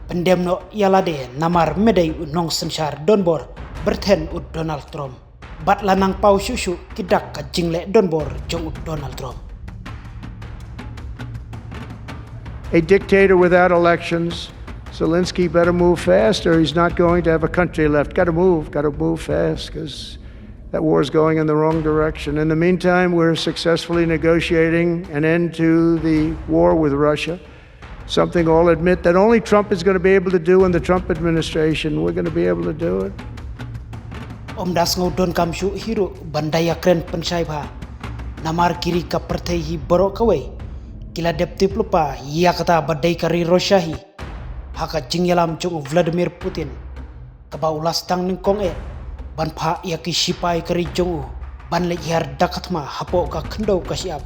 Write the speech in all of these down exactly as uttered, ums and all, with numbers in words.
Pyndem noh ïa lade namar me dei u nongsynshar donbor byrthen u Donald Trump. Bad la nang paw shuh shuh ki dak ka jingleh donbor jong u Donald Trump. A dictator without elections. Zelensky better move fast or he's not going to have a country left. Got to move, got to move fast because that war is going in the wrong direction. In the meantime, we're successfully negotiating an end to the war with Russia, something all admit that only Trump is going to be able to do in the Trump administration. We're going to be able to do it. Ym da sngew donkam shuh hi ruh ban da ïakren pynshai bha. Namar ki ri ka pyrthei hi baroh kawei ki la dep tip lypa ïa kata ba dei ka ri Russia hi ha ka jingïalam jong u Vladimir Putin, kaba u la sdang nyngkong eh ban phah ïa ki shipai ka ri jong u ban leit hiar da ka thma hapoh ka khyndew ka shyiap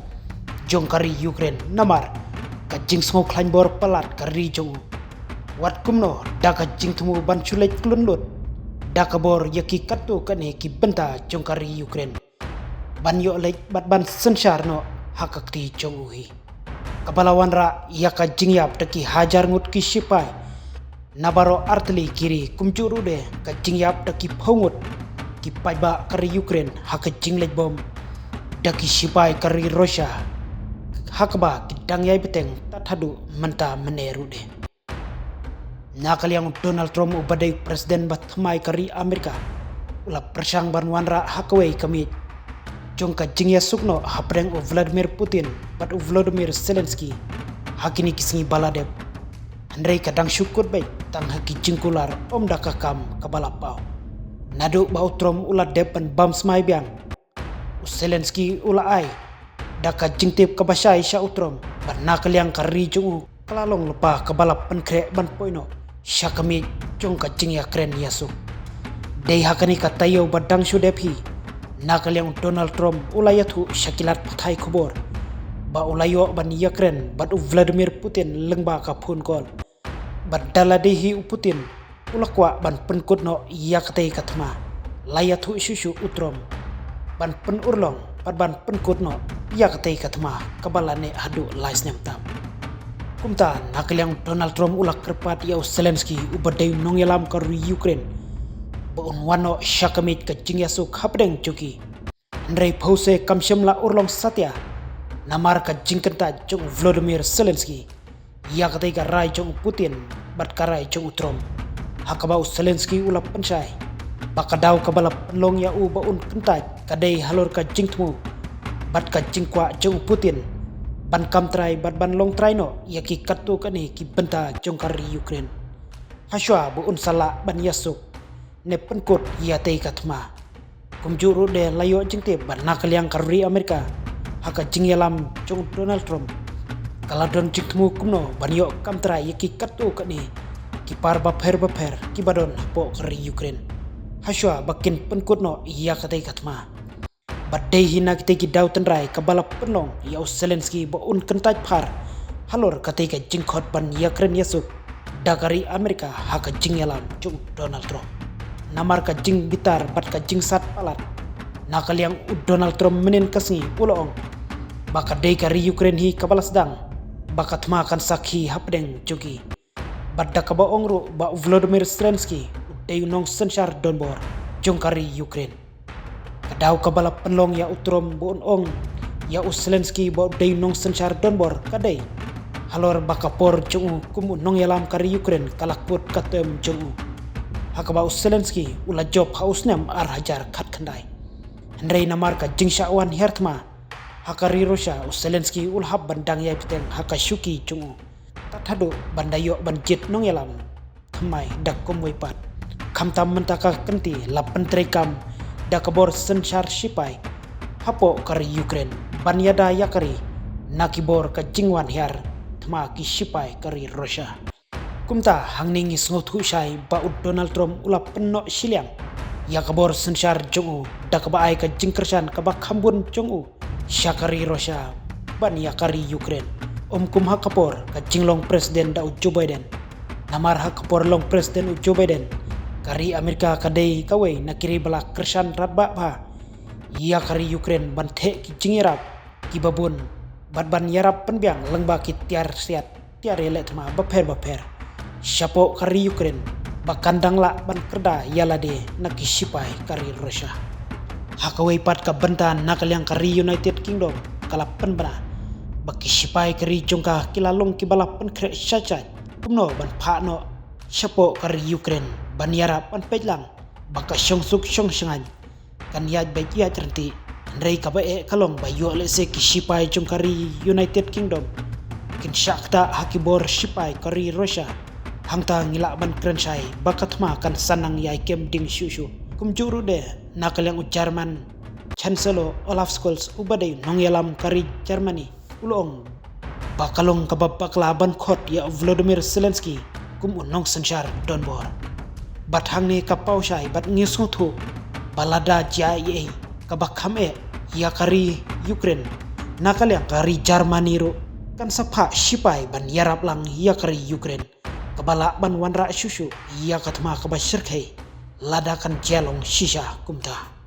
jong ka ri Ukraine namar ka jingsngewkhlaiñ bor palat ka ri jong u. Wat kumno da ka jingthmu ban shu leit klun lut da ka bor ïa ki katto katne ki bynta jong ka ri Ukraine ban ïoh leit bad ban synshar noh ha ka kti jong u hi. Kaba la wanrah ïa ka jingïap da ki hajar ngut ki shipai na baroh artylli ki ri, kumjuh ruh de ka jingïap da ki phew ngut ki paidbah ka ri Ukraine ha ka jingleit bom da ki shipai ka ri Russia, ha kaba ki dang ïai bteng tad haduh mynta mynne ruh de. Na ka liang u Donald Trump uba dei u president ba thymmai ka ri Amerika u la pyrshang ban wanrah ha kawei ka miej jong ka jingïasuk noh hapdeng u Vladimir Putin bad u Volodymyr Zelensky ha kine ki sngi ba la dep. Hynrei ka dang shu kut beit tang ha ki jingkular, ym da ka kam kaba la paw. Naduh ba u Trump u la dep ban bam smai biang, u Zelensky u la ai da ka jingtip kaba shai sha u Trump ba na ka liang ka ri jong u ka la long lypa kaba la pynkhreh ban poi noh sha ka miej jong ka jingïakren ïasuk. Dei ha kane ka taïew ba dang shu dep hi, na ka liang u Donald Trump u la ïathuh sha ki lad pathai khubor ba u la ïoh ban ïakren bad u Vladimir Putin lyngba ka phone call. Bad da lade hi u Putin u la kwah ban pynkut noh ïa katei ka thma, la ïathuh shuh shuh u Trump ban pynurlong bad ban pynkut noh ïa katei ka thma kaba la neh haduh lai snem tam. Kumta na ka liang u Donald Trump u la kyrpad ïa u Zelensky uba dei u nongïalam ka ri Ukraine ba un wan noh sha ka miej ka jingïasuk hapdeng jong ki. Hynrei phewse kam shym la urlong satia namar ka jingkyntait jong u Volodymyr Zelensky ïa katei ka rai jong u Putin bad ka rai jong u Trump. Ha kaba u Zelensky u la pynshai ba ka daw kaba la pynlong ïa u ba un kyntait ka dei halor ka jingthmu bad ka jingkwah jong u Putin ban kam trai bad ban long trai noh ïa ki katto katne ki bynta jong ka ri Ukraine. Hashwa ba un sa lah ban ïasuk ne pynkut ïa tei ka thma. Kumjuh ruh de la ïoh jingtip ba na ka liang ka ri Amerika ha ka jingïalam jong u Donald Trump ka la don jingthmu kumno ban ïoh kam trai ïa ki katto katne ki par bapher bapher kiba don hapoh ka ri Ukraine, hashwa ba kin pynkut noh ïa katei ka thma. Bad dei hi na kitei ki daw tynrai kaba la pynlong ïa u Zelensky ba un kyntait phar halor katei ka jingkhot ban ïakren ïasuk da ka ri Amerika ha ka jingïalam jong u Donald Trump. Namar ka jingbitar bad ka jingsat palat, na ka liang u Donald Trump mynhynnin ka sngi u la ong ba ka dei ka ri Ukraine hi kaba la sdang ba ka thma kan sakhi hapdeng jong ki. Bad da kaba ong ruh ba u Volodymyr Zelensky u dei u nongsynshar donbor jong ka ri Ukraine. Ka daw kaba la pynlong ïa u Trump ba un ong ïa u Zelensky ba u dei u nongsynshar donbor ka dei halor ba ka por jong u kum u nongïalam ka ri Ukraine ka la kut ka term jong u, ha kaba u Zelensky u la jop ha u snem ar hajar khatkhyndai. Hynrei namar ka jingshah wan hiar thma ha ka ri Russia, u Zelensky u la hap ban dang ïai bteng ha ka shuki jong u tad haduh ban da ïoh ban jied nongïalam thymmai da kumwei pat. Khamtam mynta ka kynti la pyntreikam da ka bor synshar shipai hapoh ka ri Ukraine ban ïada ïa ka ri na ki bor ka jingwan hiar thma ki shipai ka ri Russia. Kumta hangne ngi sngewthuh shai ba u Donald Trump u la pynnoh shiliang ïa ka bor synshar jong u da kaba ai ka jingkyrshan kaba kham bun jong u sha ka ri Russia ban ïa ka ri Ukraine. Ym kum ha ka por ka jinglong president da u Joe Biden. Namar ha ka por long president u Joe Biden, ka ri Amerika ka dei kawei na ki ri ba la kyrshan radbah bha ïa ka ri Ukraine ban theh ki jingïarap kiba bun bad ban ïarap pynbiang lyngba ki tiar siat tiar ïaleh thma bapher bapher. shapoh ka ri Ukraine ba kan dang lah ban kyrda ïa lade na ki shipai ka ri Russia. Ha kawei pat ka bynta, na ka liang ka ri United Kingdom ka la pynbna ba ki shipai ka ri jong ka ki la long kiba la pynkhreh shai shai kumno ban phah noh shapoh ka ri Ukraine ban ïarap ban peit lang ba ka shongsuk shongshngaiñ kan ïaid beit ïaid ryntih. Hynrei kaba eh ka long ba ïoh lehse ki shipai jong ka ri United Kingdom kin shah ktah ha ki bor shipai ka ri Russia. Hangta ngi lah ban kren shai ba ka thma kan sa nang ïai kem ding shuh shuh. Kumjuh ruh de, na ka liang u German Chancellor Olaf Scholz, uba dei u nongïalam ka ri Germany, u la ong ba ka long kaba bakla ban khot ïa u Volodymyr Zelensky kum u nongsynshar donbor. Bad hangne ka paw shai bad ngi sngewthuh ba lada jia ei ei kaba kham eh ïa ka ri Ukraine, na ka liang ka ri Germany ruh kan sa phah shipai ban ïarap lang ïa ka ri Ukraine, kaba lah ban wanrah shuh shuh ïa ka thma kaba shyrkhei lada kan jia long shisha kumta.